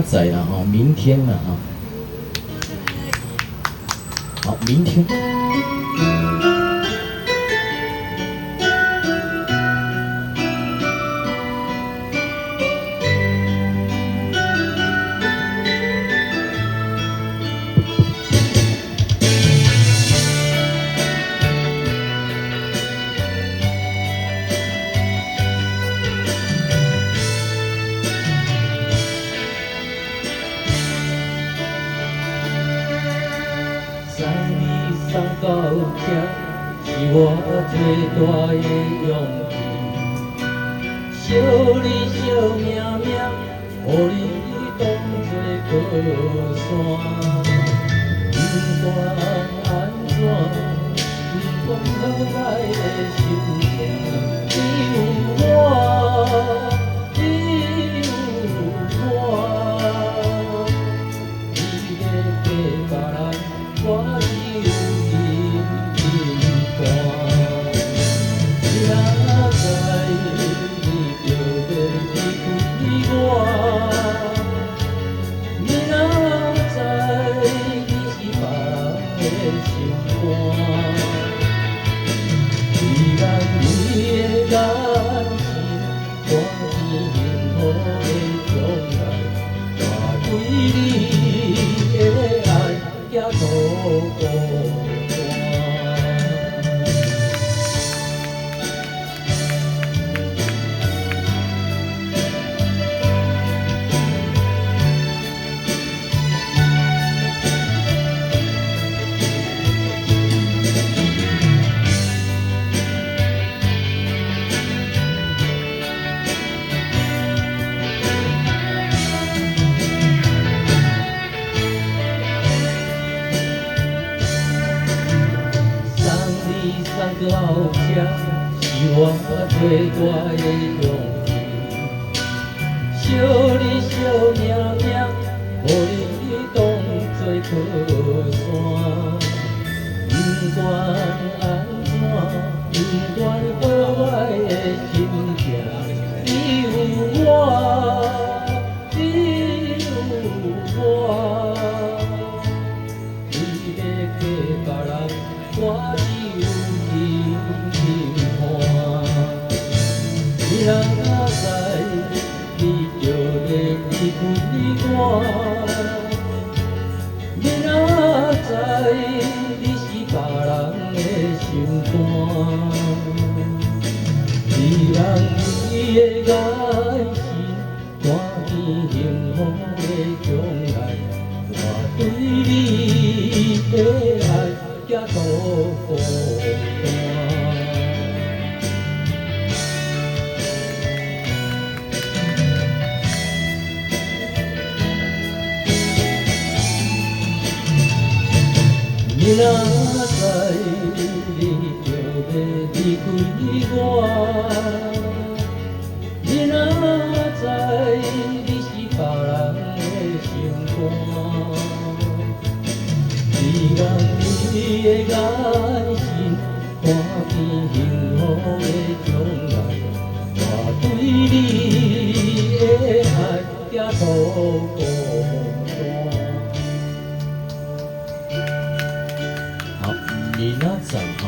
仔啦吼，明天啦哈，好，明天。送你送到這，是我最大的勇氣。惜你惜命命，予你當作靠山。不管按怎，不管好歹的心情，你有我，你有我。你欲嫁別人，我只有金金伴。你若知，你就欲離開我。你若知，你是別人的心肝。虽然你的眼神看見幸福的將來，我對你的愛寄予孤單。送你送到這，是我最大的勇氣。惜你惜命命，予你當作靠山。不管按怎，不管好歹的心情，你有我，你有我。你欲嫁別人，我只有金金伴。你若知，你就欲離開我。你若知，你是別人的心肝。虽然你的眼神看見幸福的將來，我對你的愛寄予孤單。你若知，你就欲離開我。你若知，你是別人的心肝。虽然你的眼神看見幸福的將來，我對你的愛寄予孤單。好，明仔載。